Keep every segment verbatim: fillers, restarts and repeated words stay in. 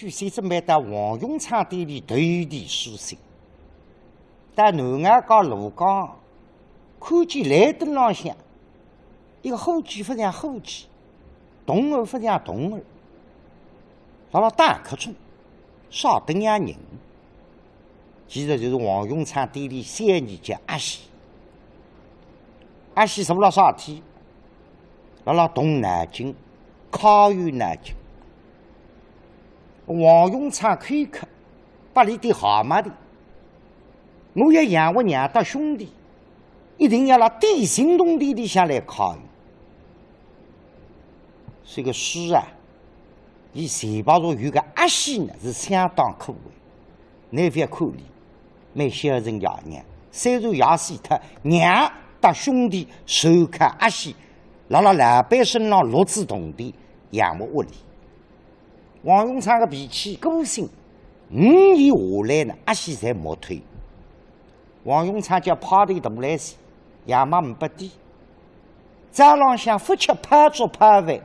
预先准备到王永昌店里投递书信。到南濠街路江，看见来灯浪向，一个伙计勿像伙计，童儿勿像童儿，辣辣打瞌钟，啥等样人？其实就是王永昌店里小二叫阿喜。阿喜坐辣啥体？辣辣动脑筋，考验脑筋。 王永昌口渴，拨俚点蛤蟆钿，我要养活娘搭兄弟，一定要辣点心铜钿里向来考验。搿个书啊，伊前排座有个阿喜呢，是相当可爱。㑚覅看俚，蛮孝顺爷娘，虽然爷死脱，娘搭兄弟全靠阿喜，辣辣老板身浪落仔铜钿，养活屋里。 王永昌个脾气个性，五年下来呢，阿喜侪没退。王永昌叫派头大来些，爷妈没拨点。早浪向勿吃泡粥泡饭，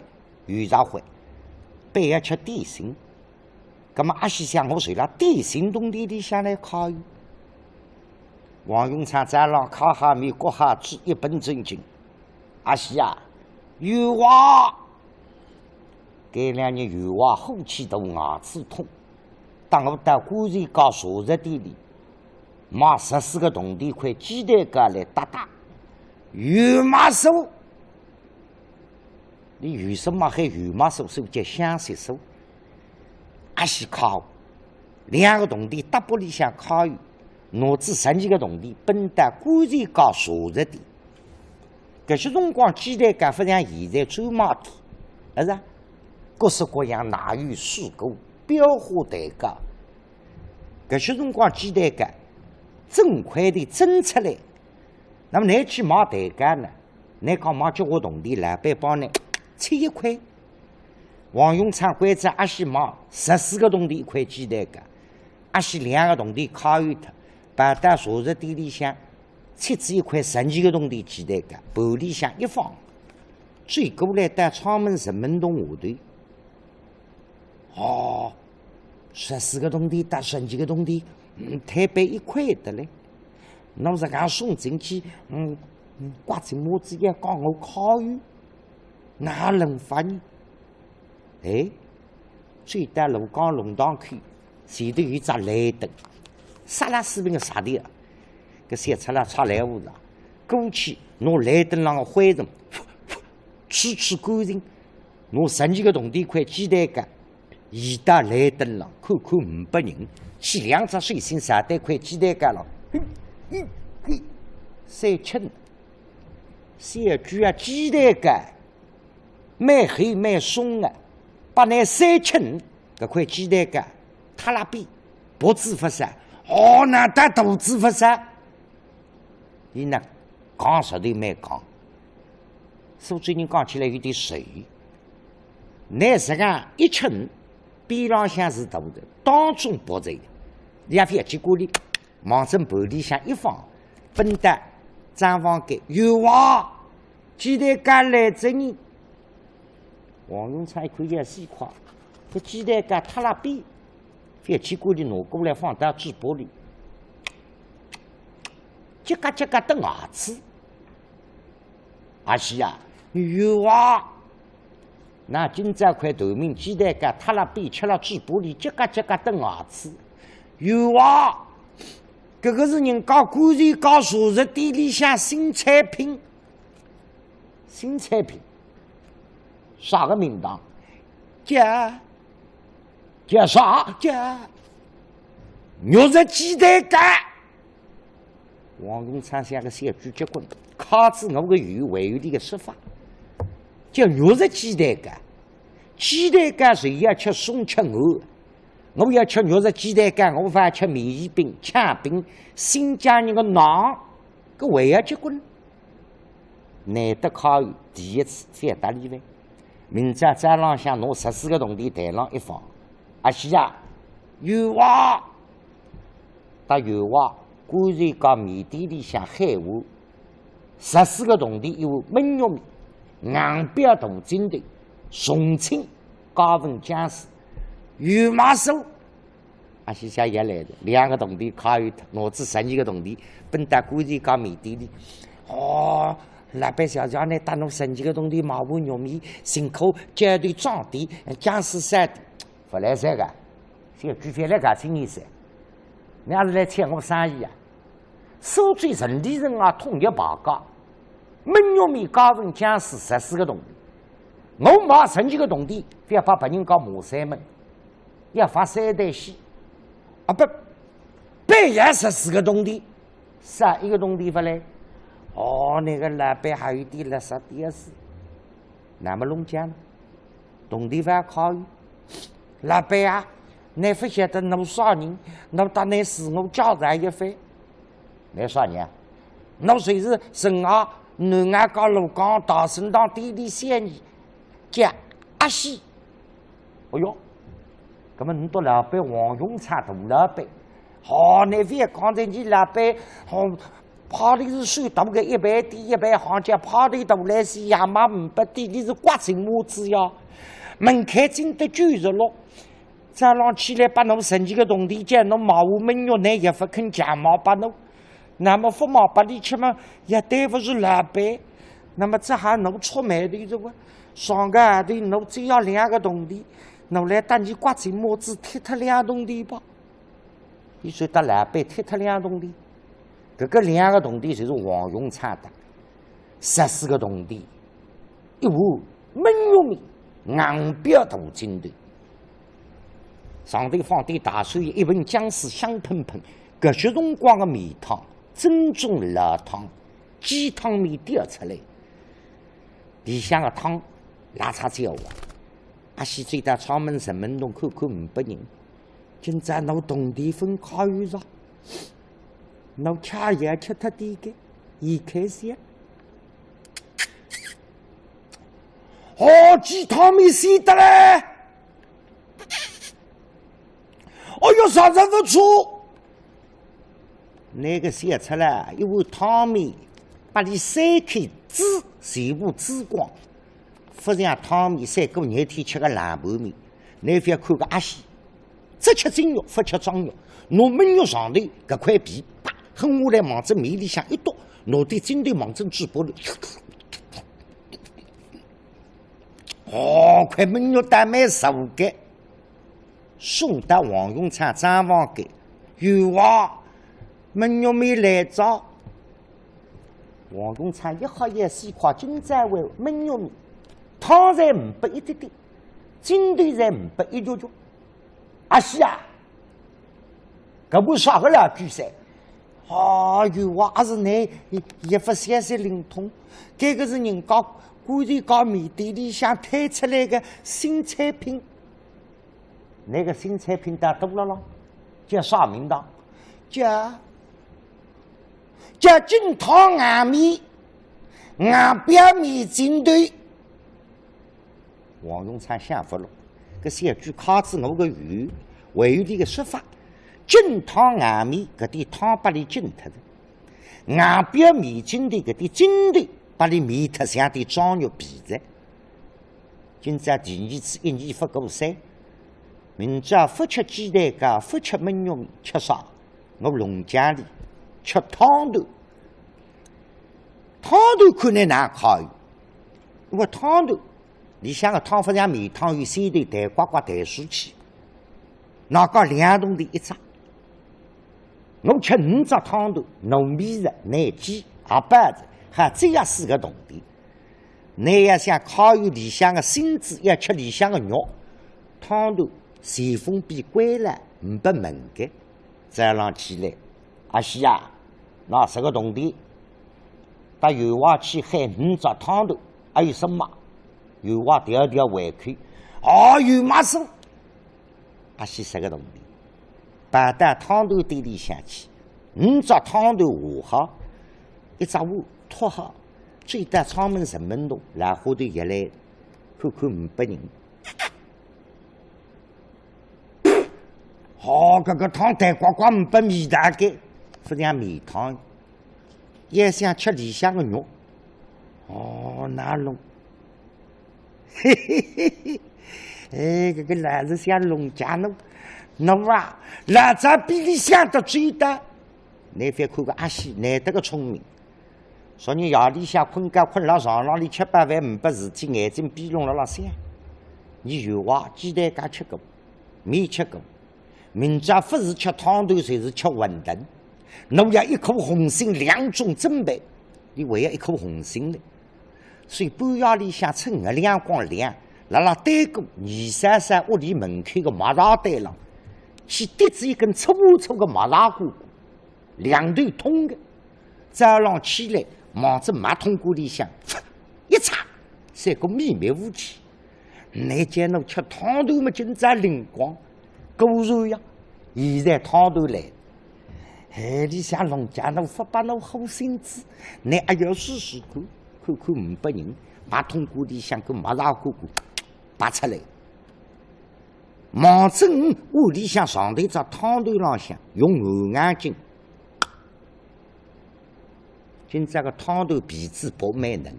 有啥会，必要吃点心。葛末阿喜想，我就辣点心铜钿里向来考验。王永昌早浪揩好面，刮好嘴，一本正经。 阿喜啊，有话。搿两日有话火气大，牙齿痛，搭我到官船街茶叶店里，买十四个铜钿块鸡蛋糕来搭搭，有买数。俚有数买，还有买数，所以叫相惜数。阿喜靠，两个铜钿搭包里向考验，拿仔十二个铜钿奔到官船街茶叶店。 搿歇辰光鸡蛋糕勿像现在专卖店，是啊，各式各样奶油、水果、标化蛋糕。搿歇辰光鸡蛋糕蒸块钿蒸出来，葛末㑚去买蛋糕呢，㑚讲买几化铜钿，老板帮㑚切一块。王永昌关照阿喜买十四个铜钿一块鸡蛋糕，阿喜两个铜钿考验脱，跑到茶叶店里向 切仔一块十二个铜钿鸡蛋糕，盘里向一放，转过来到阊门十门洞下头。哦，十四个铜钿搭十二个铜钿，嗯，推扳一块得嘞。那么实梗送进去，嗯，嗯，刮仔帽子也讲我考验，哪能法呢？ 哎，走到路江弄堂口，前头有只来灯，沙拉斯宾个啥地啊？搿小赤佬出来无啦，过去拿来灯浪个灰尘，吹吹干净，拿十二个铜钿块鸡蛋糕移到来灯浪，看看呒不人，搿两只手心朝对块鸡蛋糕浪，嘿，嘿，嘿，三寸，小鬼啊，鸡蛋糕 蛮厚蛮松个，拨㑚三寸，搿块鸡蛋糕，塌拉边，薄子勿少，哦，难得大子勿少。伊呢，讲实头蛮讲，苏州人讲起来有点瘦。㑚实梗一寸，边浪向是大个，当中薄着个，也覅去管伊。 望准盘里向一放，奔到账房间，有话，鸡蛋糕来着呢。王永昌一看也死快，搿鸡蛋糕塌拉边，覅去管伊，拿过来放到嘴巴里，叽嘎叽嘎抿牙齿。 阿喜啊，有话。㑚今朝块头名鸡蛋糕塌拉边，吃了嘴巴里，叽嘎叽嘎抿牙齿。有话，搿个是人家官船街茶叶店里向新产品。新产品？啥个名堂？叫，叫啥？叫玉石鸡蛋糕。 王永昌像个小鬼结棍，卡仔我个语，还有俚个说法，叫玉石鸡蛋糕。鸡蛋糕是要吃松吃软，我要吃玉石鸡蛋糕，我勿吃面线饼、抢饼、新疆人个馕，搿还要结棍？难得考验，第一次，覅搭俚哉。明朝早浪向拿十四个铜钿台浪一放，阿喜啊，有话。 搭有话，官船街面店里向喊话，十四个铜钿一碗焖肉面，硬表大筋头，重庆嘉粉酱水，有买数。阿喜想也来了，两个铜钿揩油脱，拿仔十二个铜钿，奔到官船街面店里。哦，老板，小姐，倷搭我十二个铜钿买碗肉面，新开浇头装的，姜丝烧的。勿来三个，小鬼覅来搞清意思。倷还是来抢我生意啊？苏州城里人啊，统一牌价，焖肉面加份姜丝十四个铜钿。我买十二个铜钿，覅拨别人家骂山门。 要发三袋戏。啊，不，白要十四个铜钿，少一个铜钿勿来。哦，那个老板还有点垃圾点事。那么弄僵了，铜钿勿要考虑。老板啊，倷勿晓得我啥人，我搭倷自我介绍一番。倷啥人啊？我就是城外南外角罗江大生堂店里小二，叫阿喜。 哎哟，搿么倷笃老板王永昌大老板，好，倷覅讲哉，倷老板，好，派头是算大个，一爿店一爿行，叫派头大来西，也买五百点，倷是刮清麻子呀。门槛精得九十六，早浪起来拨我十二个铜钿，叫我买碗焖肉，倷也勿肯讲嘛拨我。 那么勿买拨倷吃嘛，也对勿住老板。那么只好我触霉头哉哇，上个号头我只要两个铜钿，我来搭倷刮清麻子，贴脱两铜钿吧。伊说搭老板贴脱两铜钿，搿个两个铜钿就是王永昌搭，十四个铜钿。 一碗焖肉面，硬表大筋头。上头放点大蒜叶，一盆姜丝香喷喷。搿歇辰光个面汤，正宗老汤，鸡汤面调出来。里向个汤，拉差叫啊！阿喜走到窗门、城门洞看看呒拨人，今朝我铜钿分考虑着，我吃也吃脱点个，伊开心。 哦，鸡汤面鲜得嘞！哦哟，实在勿错。那个小出来，一碗汤面，拨伊三口子全部煮光，勿像汤面三个热天吃个冷拌面，那覅看个阿喜。 只吃精肉，勿吃脏肉。拿焖肉上头搿块皮，啪，狠下来望仔面里向一剁，拿点筋头望仔嘴巴里。哦，块焖肉倒蛮熟个，送到王永昌账房间，有哇，焖肉面来哉。王永昌一吓一死快，今朝碗焖肉面，汤侪呒拨一滴滴，筋头侪呒拨一滴滴。 阿喜啊，搿碗啥个老鬼菜？哎哟，我阿是倷也勿消息灵通，搿个是人家官船街面店里向推出来个新产品。那个新产品倒多了咯，叫啥名堂？叫，叫金汤硬面，硬表面筋头。 王永昌想勿落，搿小鬼卡仔我个语，还有伊个说法，浸汤硬面搿点汤拨伊浸脱了，硬表面筋头搿点筋头拨伊面脱，像点张肉皮子。今朝第二次一年勿过三，明朝勿吃鸡蛋糕，勿吃焖肉面，吃啥？我弄僵哩，吃汤团。汤团看倷哪考虑？我汤团 里向个汤勿像面汤有鲜头，淡刮刮淡水气，哪个两铜钿一只？我吃五只汤团，糯米食、奶鸡、鸭包子，还只要四个铜钿。倷要想考虑里向个性子，要吃里向个肉，汤团随风变贵了，呒拨门个。 早浪起来，阿喜啊，拿十个铜钿，到油画去喊五只汤团，还有什么？油画调调胃口，哦，有么事？阿喜十个铜钿，跑到汤团店里向去，五只汤团画好，一只碗托好，走到窗门城门洞，老花头一来，看看呒拨人。 哦，搿个汤淡刮刮呒拨味道个，勿像面汤，也想吃里向个肉。哦，哪弄？嘿嘿嘿嘿，哎，搿个老实相弄僵了，侬啊，老早比俚想得周到。倷覅看个阿喜，难得个聪明。昨日夜里向困觉困辣床浪里吃饱饭，呒不事体，眼睛闭拢辣辣想。俚有话，鸡蛋糕吃过，面吃过，明朝勿是吃汤团，就是吃馄饨。侬要一颗红心两种准备，俚还要一颗红心呢。 所以半夜里向趁月亮光亮，辣辣对过二嫂嫂屋里门口个马路对浪，去跌仔一根粗粗个马路管管，两头通个。早浪起来，望仔马桶管里向一插，赛过面面无起。倷叫我吃汤团么，今朝灵光。果然呀，现在汤团来，哎，俚想弄僵我，勿拨我好心思，倷阿要试试看。 看看呒不人，马桶管里向个马路管管拔出来，望准屋里向上头只汤团浪向用汗眼睛。今朝个汤团皮子薄蛮嫩，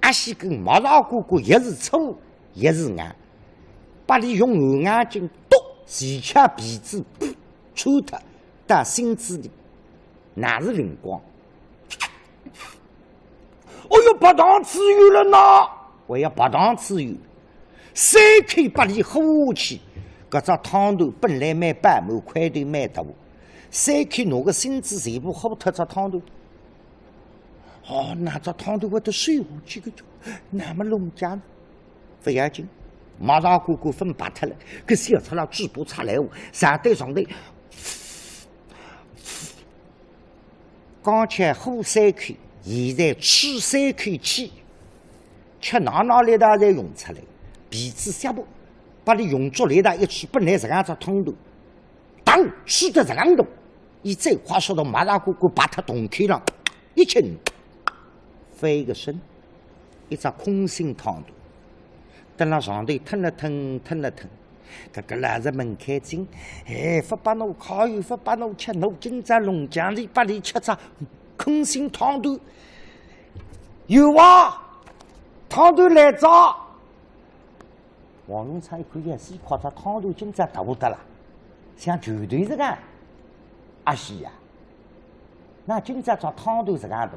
阿喜跟马路管管一是粗一是硬，拨俚用汗眼睛笃，齐巧皮子噗穿脱，到心子里，哪是灵光？ 哦哟，拔糖自由了呢！我要拔糖自由。三口拨俚喝下去，搿只汤团本来蛮饱满，块头蛮大，三口拿个心子全部喝脱只汤团。哦，哪只汤团会得水下去个，那么弄僵，勿要紧，马路管管勿拔脱了，搿小赤佬嘴巴出来哦，上对上对。 刚才喝三口，现在吹三口气，吃奶奶力道侪用出来，皮子下巴，拨俚用足力道一吹，本来实梗只汤团，当，吹得实梗大，以最快速度马路管管拔脱，洞口浪一揿，翻一个身，一只空心汤团，蹲辣上头腾了腾，腾了腾。 搿个老实门槛精，哎，勿拨我揩油，勿拨我吃，我今朝弄僵俚，拨俚吃只空心汤团。有啊，汤团来哉。王永昌一看，呀，死快哉，汤团今朝大得了，像拳头实梗。阿喜呀， 那今朝只汤团实梗大。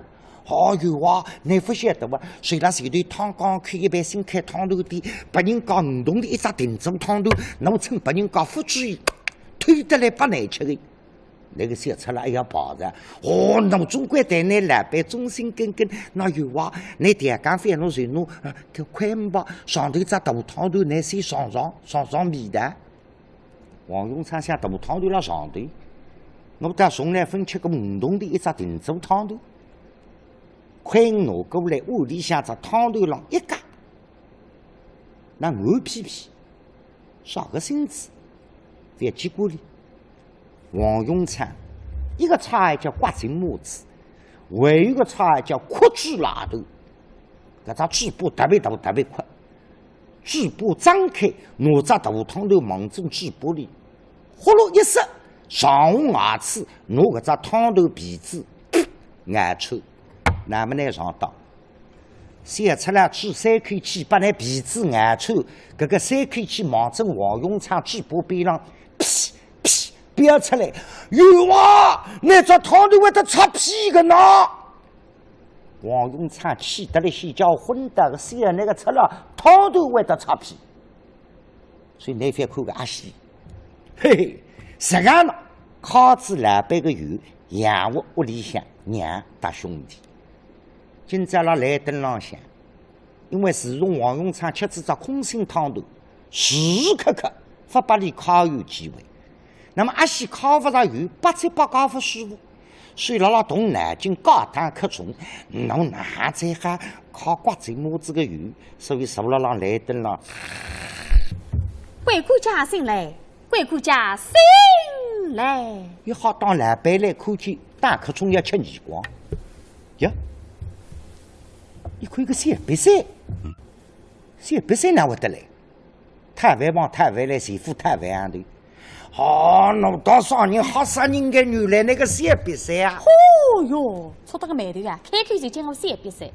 哦哟哇，倷勿晓得哇，谁辣前头汤缸开一爿新开汤团店，拨人家五铜钿一只定做汤团，我趁拨人家勿注意，偷得来拨倷吃个。搿个小赤佬还要跑哉。哦，我总归对倷老板忠心耿耿，那有哇，倷调羹饭我随侬，啊，搿块五吧，上头只大汤团倷先尝尝，尝尝味道。 王永昌想大汤团辣上头，我倒从来朆吃过五铜钿一只定做汤团。块五拿过来，碗里向只汤团浪一夹，那软屁屁，啥个心思？覅去管俚。王永昌，一个差叫刮进麻子，还有一个差叫阔嘴拉头，搿只嘴巴特别大，特别阔。 嘴巴张开，拿只大汤团望准嘴巴里，呼噜一塞，上下牙齿拿搿只汤团皮子咬穿，那么倷上当。小赤佬吹三口气，拨倷皮子咬穿，搿个三口气望准王永昌嘴巴边浪，噗噗，飆出来，冤枉，倷只汤团会得擦屁个呢！ 王永昌气得来，先叫昏倒个，小赤佬汤团会得擦屁。所以倷覅看个阿喜，嘿嘿，实梗呢，靠仔老板个油，养活屋里向娘搭兄弟。今朝辣来灯浪向，因为自从王永昌吃仔只空心汤团，时时刻刻勿拨俚揩油机会。那么阿喜揩勿着油，百七八家勿舒服。 所以辣辣动脑筋，家当克重，侬哪再还靠刮嘴麻子个油，所以坐辣辣来灯浪。贵顾家醒来，贵顾家醒来。一好当老板来看见，当克重要吃耳光。呀，一看一个小瘪三，小瘪三哪会得来？ 讨饭帮讨饭来，全副讨饭行头。哦，喏，大少人吓煞人个，原来倷个小瘪三啊！哦哟，触得个霉头啊，开口就叫我小瘪三。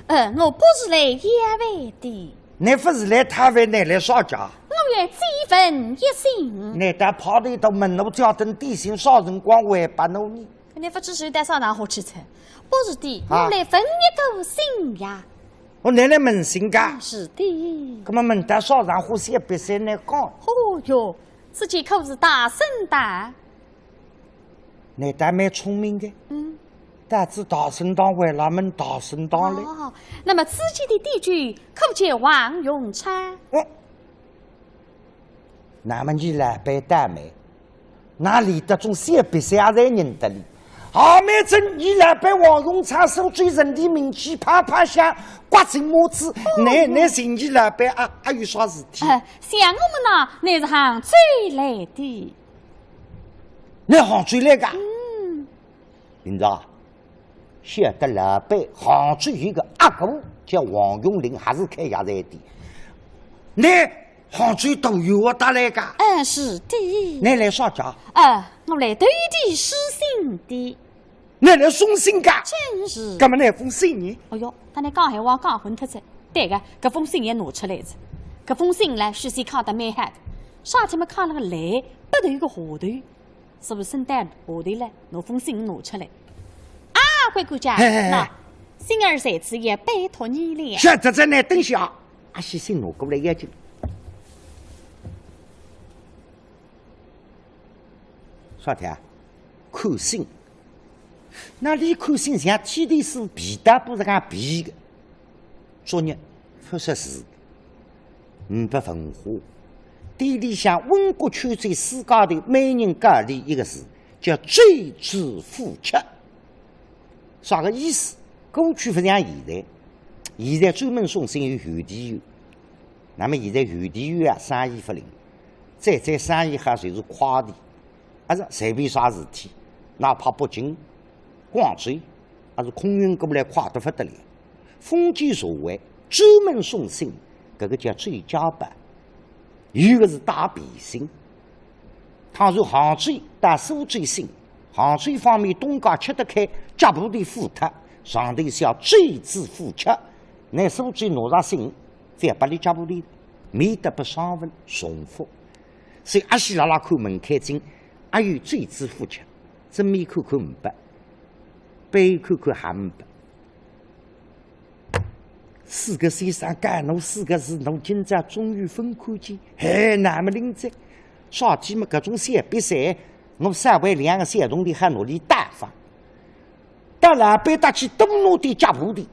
呃，我不是来要饭的。倷勿是来讨饭，倷来啥家？我问一信。难道跑得到问我叫等点心啥辰光还拨我呢？搿你勿知是带啥人好去猜？不是的，啊。我来问一个信呀。哦，你来问信噶？嗯，是的。那么问到啥辰光先别先来讲。哦哟，自己可是大圣的。 你倒蛮聪明的。嗯。但是大圣堂为哪么大圣堂嘞？哦，那么此地的地主可叫王永昌。哦，那么你老板倒霉，哪里得种小瘪三也认得哩？啊，没准你老板王永昌手里人的名气啪啪响，刮进帽子，哦。那，那是你老板啊，啊有啥事体？呃，像我们呢，乃是杭州来的。 你杭州来个？嗯。今朝晓得老板杭州有个阿哥叫王永林，还是开药材店。你杭州大老远打来个？嗯，是的。你来啥家？呃，我来投递书信的。你来送信个？正是。那么那封信呢？哎哟，搭你讲闲话讲昏脱哉。对个，搿封信也拿出来哉。搿封信呢，许仙看得蛮好的，上头么看了个来，背后有个号头。 是勿是圣诞下头来，拿封信拿出来。啊，贵官家，嘿嘿嘿。喏，信儿在此，也拜托你了。晓得哉，倷等歇啊。阿喜信拿过来要紧。啥体啊？看信。那俚看信像天地书皮带布是讲皮个，作业勿识字。 呒不文化。店里向温国秋水世界头每人教俚一个字，叫最知富缺。啥个意思？过去勿像现在，现在专门送信有邮递员，那么现在邮递员啊，生意勿灵，最最生意好就是快递。 还是随便啥事体，哪怕北京、广州，还是空运过来快得勿得了。封建社会专门送信，搿个叫最加班，有个是带皮信。倘若杭州带苏州信，杭州方面东家吃得开，脚步里付脱，上头写最知富缺，拿苏州拿上信，再拨俚脚步里，免得拨商文重复。 所以阿喜辣辣看门槛精，阿有最知富缺，正面看看呒不，背后看看还呒不。四个先生教我四个字，我今朝终于分看见，嘿，那么灵哉。啥体么搿种小瘪三，我稍微两个小铜钿还拿俚打发，到老板搭去多拿点脚步里，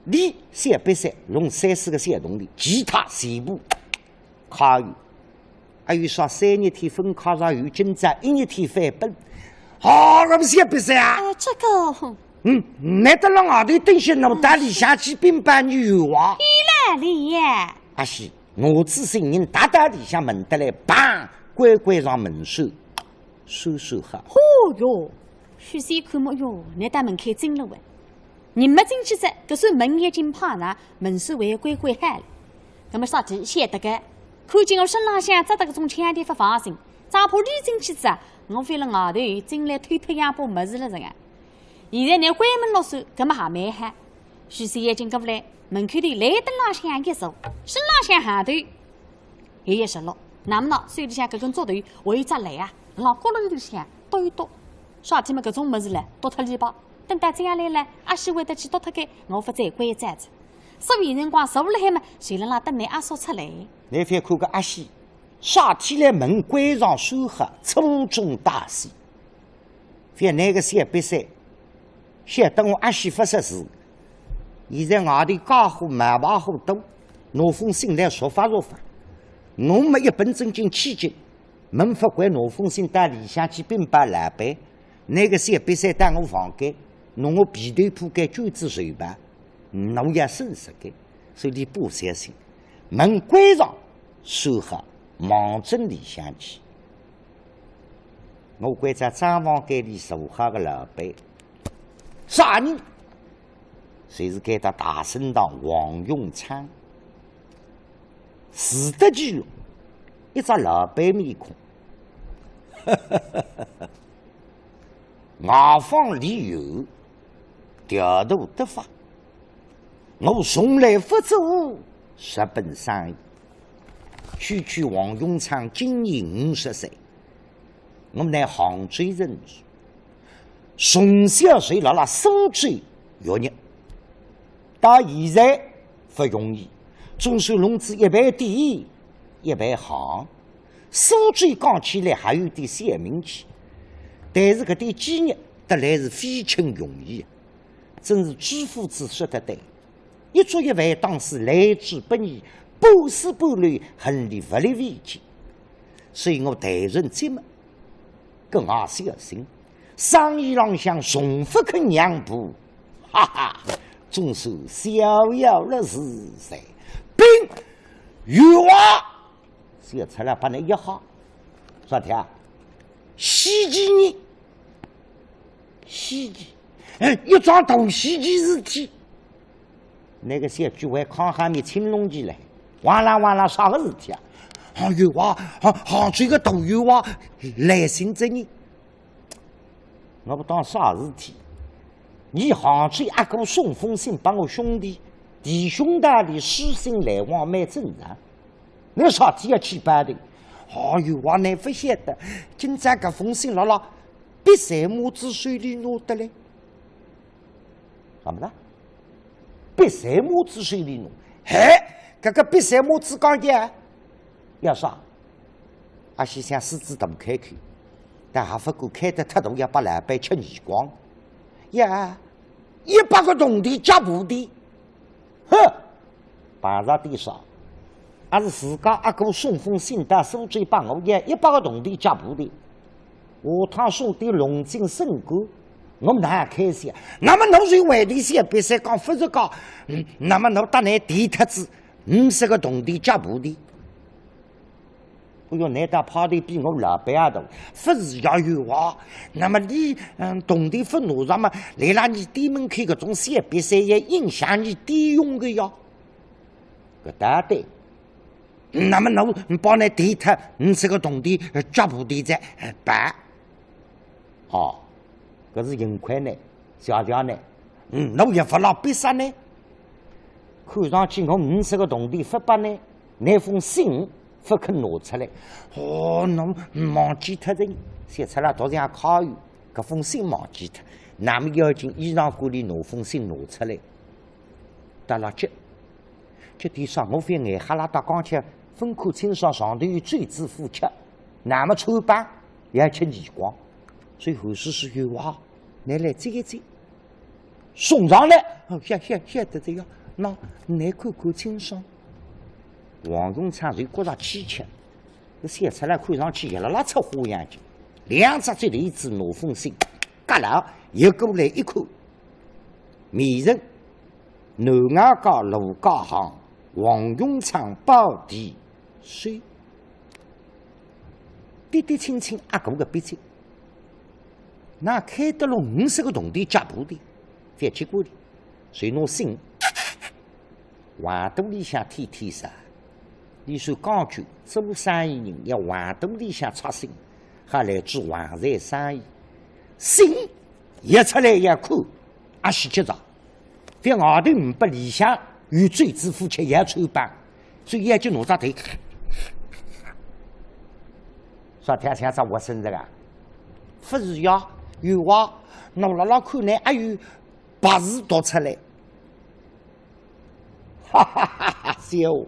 俚小瘪三弄三四个小铜钿，其他全部 卡有，还有啥三日天分卡上有今朝一日天翻本。啊，我们小瘪三啊！呃，这个，嗯，难得让外头等歇，那么到里向去禀报你冤枉。伊来哩耶。阿喜，我只信人踏到里向门得来，砰，关关上门闩，收收好。哦哟，许仙看么哟，难得门槛精了喂。 人没进去哉，搿扇门已经碰着，门闩还关关好了。那么啥体晓得个？看见我身浪向着得搿种枪的勿放心，只怕俚进去哉，我翻了外头进来偷偷养把物事了这个。现在拿关门落锁，搿么还蛮好。许仙眼睛过来，门口头来灯浪向一坐，身浪向行头 也也是咯。那么呢，手里向搿根竹头，还有只篮啊，辣角落里向剁一剁。啥体么搿种物事唻，剁脱里吧。等到这样来了，阿喜会得去剁脱个，我勿再关照哉。所以辰光坐辣海么，就辣辣等倷阿叔出来。倷覅看搿阿喜，啥体唻门关上闩好，粗重大小。 覅拿个小瘪三，晓得我阿喜勿识字。现在外头假货、冒牌货多，拿封信来说法说法。我么一本正经去进，门勿关，拿封信到里向去禀报老板，拿个小瘪三到我房间，拿我被头铺盖卷子收吧，我要省事个，所以俚勿相信。门关上，说好，望准里向去。 我关照账房间里坐好个老板，啥人？就是该搭大生堂王永昌。字得记录，一只老板面孔。外方里有调度得法，我从来勿做日本生意。区区王永昌今年五十岁，我们乃杭州人，从小就辣辣苏州学艺，到现在勿容易，总算弄仔一爿店，一爿行。苏州讲起来还有点小名气，但是搿点技艺得来是非轻容易，真是朱夫子说得对。 一粥一饭当是来之不易，半丝半缕横里勿立危机。所以我待人接物更加小心，生意浪向从勿肯让步。哈哈，总算逍遥了自在。并有啊，小赤佬拨俚一吓，啥体啊？稀奇呢？稀奇，哎，一桩大稀奇事体。 那个小鬼还扛下面青龙旗来，哇啦哇啦，啥个事体啊？哎哟哇，杭杭州个大员外来信哉呢。我勿当啥事体，伲杭州阿哥送封信拨我兄弟，弟兄道里书信来往蛮正常，倷啥体要去办的？哎哟哇，倷勿晓得，今朝搿封信辣辣毕三母子手里拿得来。 啥么啦？毕三母子手里弄，嘿，搿个毕三母子讲个，要啥？阿喜想狮子大开口，但还勿够开得太大，要拨老板吃耳光。呀，一百个铜钿脚步的，哼，碰着点啥？ 还是自家阿哥送封信到苏州拨我，要一百个铜钿脚步的。下趟送点龙井参果，我蛮开心啊。那么侬就为的小比赛讲勿是讲，嗯，那么侬搭倷抵脱仔五十个铜钿脚步的。哎哟，倷搭派头比我老板也大，勿是也有啊。那么你，嗯，铜钿勿拿着嘛，来了你店门口搿种小比赛也影响你店用的呀。 搿搭对。那么侬帮倷抵脱五十个铜钿，呃，脚步的哉，呃，办。哦，搿是幸亏呢，谢谢呢。嗯，侬也勿老逼煞呢。看上去我五十个铜钿勿拨呢，倷封信勿肯拿出来。哦，侬忘记脱哉，小赤佬倒像考试，搿封信忘记脱，那么要紧衣裳管里拿封信拿出来。搭拉急。 搿点啥我覅眼瞎拉搭讲起，勿看清爽上头有咒子符咒，那么穿帮也吃耳光。所以韩叔叔有话，拿来接一接，送上来，哦，晓晓晓得这样，那倷看看清爽。王永昌就觉着蹊跷，搿小赤佬看上去也辣辣出花样劲，两只脚头子拿封信，嘎啦，一过来一看，面人 南外街陆家巷王永昌保店收。的的清清阿哥个笔迹，哪开得落五十个铜钿脚步的，覅奇怪的，随拿信，横肚里向添添塞，俚算讲究，做生意人要横肚里向插信，还来做横财生意。信一出来要看，阿是急着。 覅外头呒不里向有咒子符咒也穿帮，所以也就拿只头。啥体像只活生生啊？勿是呀，有话，拿辣辣看呢，还有白字读出来。哈哈哈哈，笑话。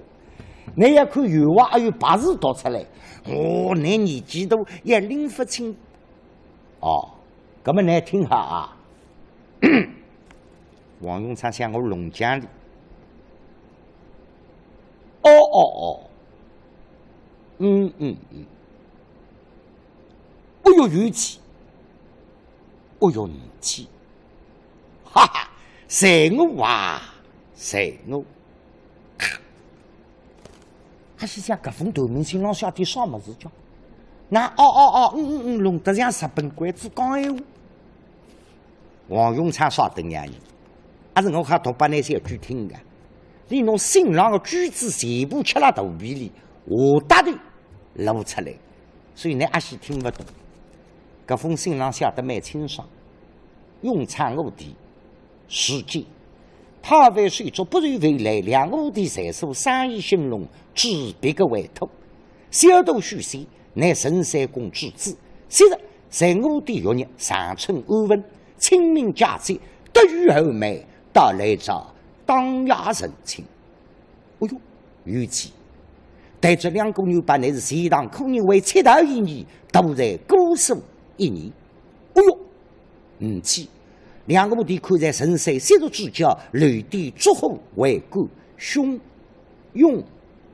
倷要看有话，还有白字读出来。哦，倷年纪大，也拎勿清。哦，搿么倷听好啊。 王永昌想我弄僵哩。哦哦哦，嗯嗯嗯，哦哟，有气，哦哟，义气，哈哈，随我啊，随我。 阿是想搿封投名信浪写点啥物事叫？那哦哦哦，嗯嗯嗯，弄得像日本鬼子讲闲话。王永昌啥等样人？阿是我还读拨倷小鬼听个，俚拿信浪个句子全部吃辣肚皮里，下搭头露出来，所以倷阿是听勿懂。搿封信浪写得蛮清爽，永昌我弟 时间，讨饭手足不愁未来，两个地才所生意兴隆，主别个为托。小徒许仙，乃陈三公之子，昔日在我地学艺，常称安文，清明佳节，得遇后妹，到来朝，当夜成亲。哦哟，有趣。但这两个女伴乃是钱塘苦人为，七头一年，独在姑苏一年。哦哟， 嗯，去。两个弟看在陈三昔日之交，留点烛火为观，兄永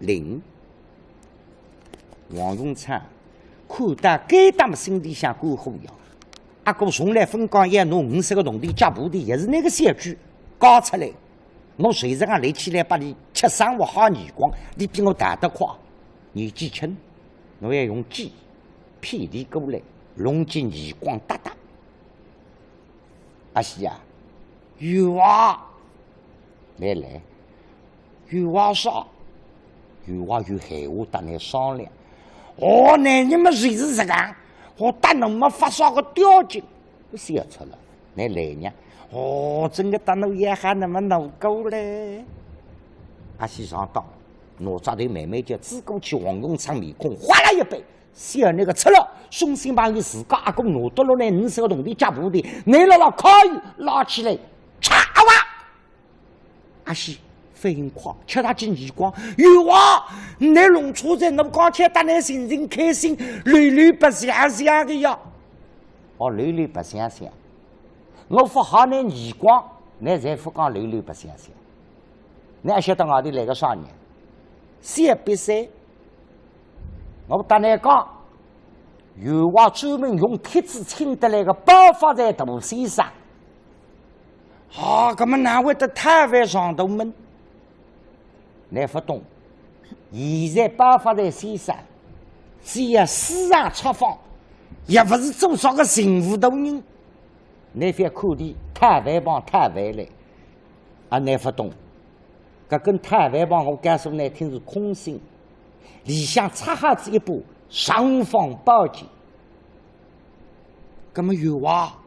龄。王永昌看到该搭么心里向过火呀，阿哥从来勿讲要拿五十个铜钿脚步的，也是那个小鬼搞出来。我随时讲立起来把你吃生活好耳光，你比我逃得快。年纪轻，我要用计骗你过来，弄记耳光搭搭。 阿喜啊，有啊，来来，有话说，有话有闲话搭你商量。哦，那你们随时实梗，我搭侬么发啥个条件？我笑出了，那来呢？哦，真个搭侬也还那么闹够嘞。阿喜上当，拿只头慢慢叫指过去，王永昌面孔哗啦一白。 小囡个出了，送信朋友自家阿哥拿得落来五十个铜钿脚步的，拿了拉开拉起来，嚓啊哇！阿喜反应快，吃大记耳光，有啊，你弄错在我刚才搭你寻寻开心，溜溜白相相的呀。哦，溜溜白相相，我勿好你耳光，你才勿讲溜溜白相相。你还晓得外头来个啥人？小瘪三。 我搭你讲，有话专门用帖子请得来个包发财大先生。啊，搿么哪会得讨饭上头门？你勿懂，现在包发财先生只要四行出访，也勿是做啥个寻勿到人。你覅看伊讨饭帮讨饭来，啊，你勿懂。 搿根讨饭帮我告诉你听是空心，里向插好仔一把尚方宝剑。搿么有话，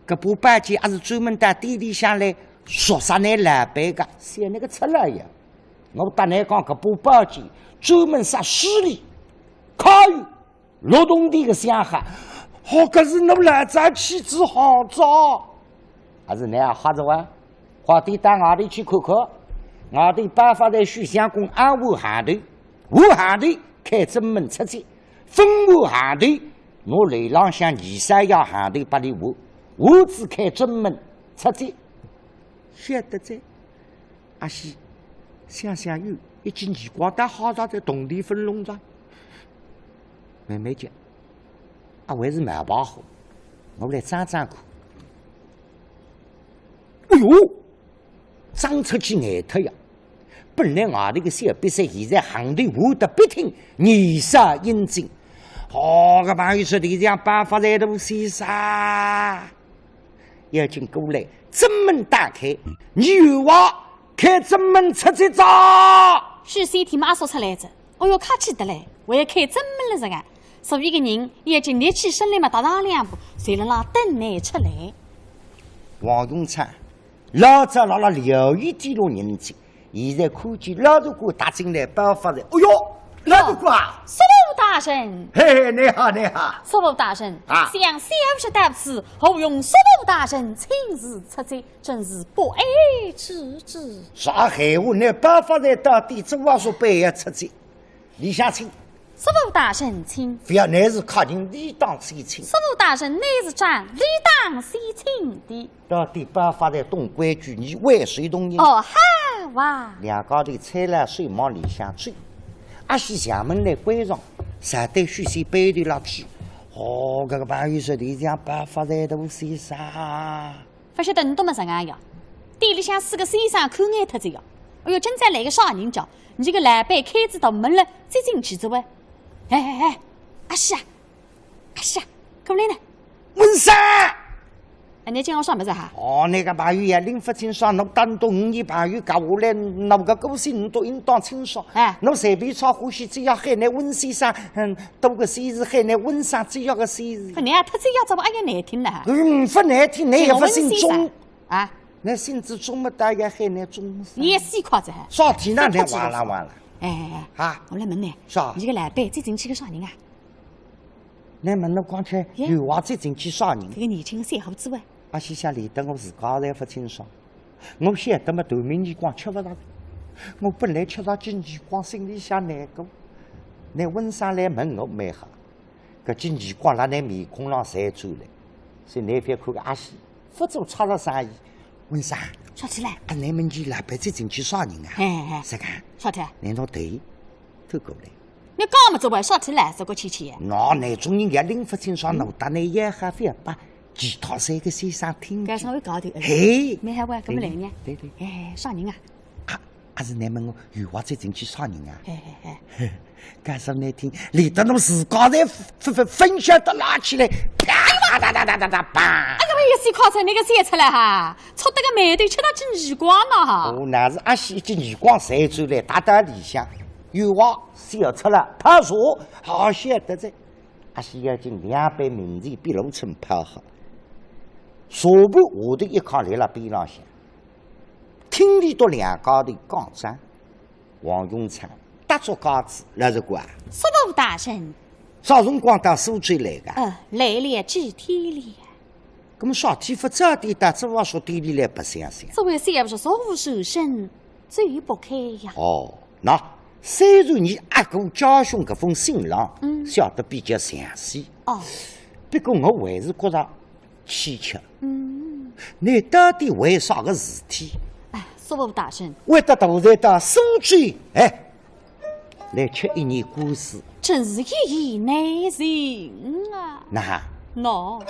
搿把宝剑还是专门到店里向来杀杀你老板个，想那个出来呀！我搭你讲，搿把宝剑专门杀势利、考验 劳动力个想法。好，搿是侬老早起子好早。还是侬也瞎子哇？快点到外头去看看，外头包发财许相公阿下行头，下行头开正门出去，勿下行头，拿楼浪向二三爷行头拨伊下，下仔开正门出去。晓得哉。 阿喜，想想有，一记耳光打好着在铜钿分弄着。慢慢叫，阿还是蛮把火，我来争争看。哎哟，争出去呆脱呀！本来外头个小瘪三，现在行头下得笔挺，年少英俊。哦，搿朋友说，你这样办法才都是啥？ 要紧过来，正门打开，你有话开正门出去哉。许仙听嘛阿叔出来哉，哦哟，客气得来，还要开正门了是个。所以个人要紧立起身来嘛，踏上两步，就辣辣等伊出来。王永昌，老早辣辣聊一记落人气， 现在看见老大哥踏进来，包发财。哎哟，老大哥啊！叔父大人。嘿嘿，你好，你好。叔父大人，啊。想小侄到此，何用叔父大人亲自出战，真是不爱之至。啥闲话？你包发财到底做阿叔辈要出去，里向请。叔父大人请。不要，你是客人，理当先请。叔父大人，你是长，理当先请的。 到底包发财懂规矩，你为谁动人？哦，好哇。两家头搀牢手往里向走，阿喜向门来关上，才对许仙背对了去。哦，搿个朋友说，你讲包发财大先生。勿晓得侬懂么啥个呀？店里向四个先生看呆脱仔呀。哎哟，今朝来个啥人家？你个老板开仔大门了，走进去仔喂。哎哎哎，阿喜啊， 哎呀，过来呢。文生！哎，侬叫我啥物事哈？哦，那个朋友呀，拎勿清爽，侬单独五一朋友搞下来，那个个性侬都应当清爽。哎。侬随便啥欢喜，只要喊侬温先生，嗯，多个先生喊侬温生，只要个先生。搿侬也忒只要怎么哎呀难听了哈？嗯，勿难听，侬也勿姓钟。啊？倷心思重么大呀，喊倷重么啥？倷也死快哉。啥体哪能哇啦哇啦？哎哎哎，啊？我来问倷，啥？倷个老板最近去个啥人啊？倷问倷刚才呀？有话最近去啥人？搿个年轻小伙子哇。阿喜想连得我自家侪勿清爽。我晓得么，断命耳光吃勿着。我本来吃着记耳光，心里向难过。倷问上来问我蛮好。 搿记耳光辣倷面孔浪闪转来，所以倷覅看个阿喜，勿做差着生意。问啥？啥体唻？啊，倷问俚老板最近去啥人啊？嘿嘿嘿。啥个？啥体？难道对？透过来。倷讲么子话，啥体唻？搿个覅覅。喏，倷种人也拎勿清爽，嗯。喏，搭倷也还覅拨其他三个先生听见。搿稍微高点。嘿。倷还会搿么来呢？对对。哎，啥人啊？ 啊，阿是倷问我有话最近去啥人啊？嘿嘿嘿。告诉倷听，连得侬自家侪分分分晓得拉起来，啪哒哒哒哒哒哒，砰！哎呀，我也是靠着那个写出来哈，戳得个眉头，吃到记耳光了哈。哦，那是阿喜一记耳光闪转来，搭搭里向，有话写出来，他说好写得哉。阿喜要紧两杯名酒比罗春泡好，茶盘下头一囥立辣边浪向。 听俚笃两家头讲张，王永昌搭足架子，老实讲啊。叔父大人。啥辰光到苏州来个？呃，来了几天了。搿么啥体勿早点到知府叔店里来白相相？这位小叔叔无事生，走不开呀。哦，那虽然你阿哥家兄搿封信浪，嗯。写得比较详细，哦。不过我还是觉着 蹊跷。嗯。倷到底为啥个事体？哎，叔父大人。为得大才到苏州，哎，来吃一年官司。真是一言难尽啊。那？喏。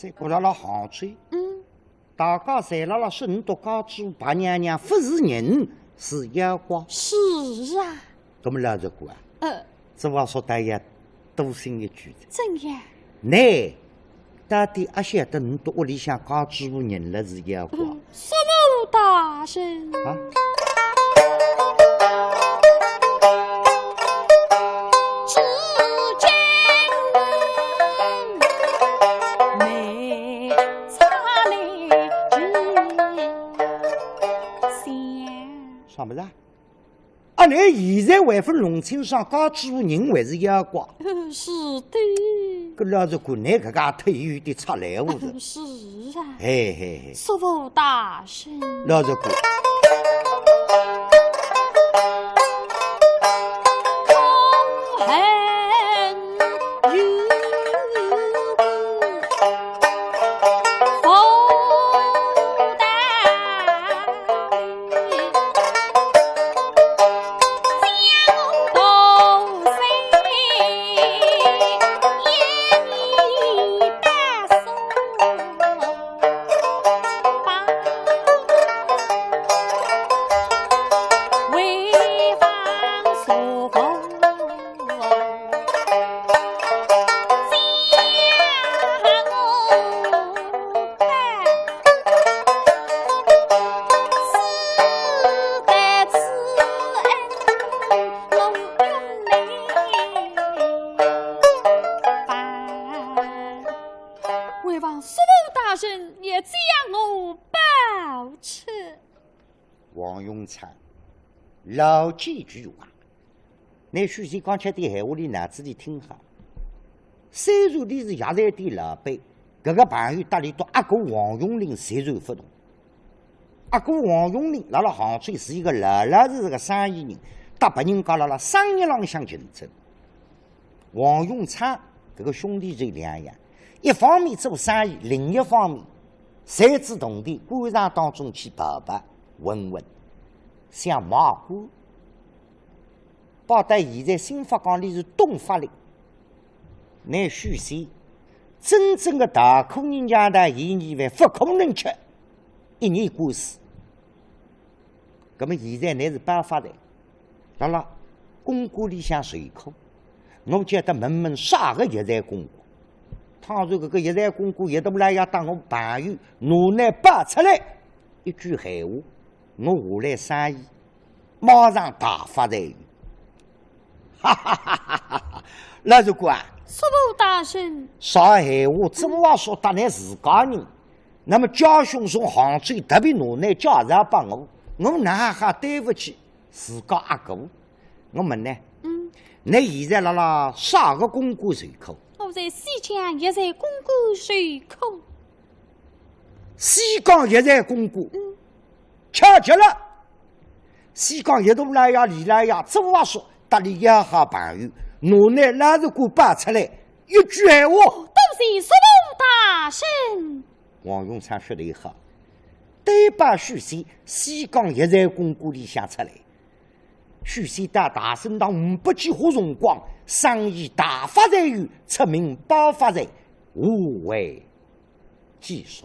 侪觉着辣杭州，嗯。 大家侪辣辣说倷笃家主婆白娘娘勿是人，是妖怪。是啊。搿么老实讲啊，呃。这话说得也多心一句哉。怎样？倷到底阿晓得倷笃屋里向家主婆认了是妖怪？嗯，叔父大人。啊？ 啥物事啊？啊，倷现在还勿弄清爽家主婆人还是妖怪？是的。搿老实讲，倷搿个忒有点出来，我说。是啊。嘿嘿嘿。叔父大人。老实讲。望叔父大人也将我保持。王永昌，老几句话，拿许仙刚才的闲话里脑子里听好。虽然俚是药材店老板，搿个朋友搭俚笃阿哥王永林截然勿同。阿哥王永林辣辣杭州是一个老老实实个生意人，搭别人家辣辣生意浪向竞争。 王永昌搿个兄弟就两样，一方面做生意，另一方面赚仔铜钿，官场当中去跑跑混混，想卖官。跑到现在新法讲俚是东法律，拿许仙真正个大苦人家的嫌疑犯，勿可能吃一年官司。葛么现在乃是办法哉，辣辣公馆里向受苦，我叫俚问问啥个药材公馆。倘若搿个药材公馆一大老爷搭我朋友拿来摆出来，一句闲话，我下来生意马上大发财。哈哈哈哈哈！老实讲啊，叔父大人，啥闲话，这话说得来自家人。那么家兄从杭州特别拿来介绍拨我，我哪哈对勿起自家阿哥？我问呢，嗯。倷现在辣辣啥个公馆受苦？我在西江药材公馆受苦。西江药材公馆？嗯。巧极了，西江一大老爷李老爷，这话说搭俚要好朋友，拿倷老实讲摆出来，一句闲话。多谢叔父大人。王永昌说得好，对吧？许仙，西江药材公馆里向出来。许仙到大生堂呒不几化辰光，生意大发财，出名包发财，无为 继续。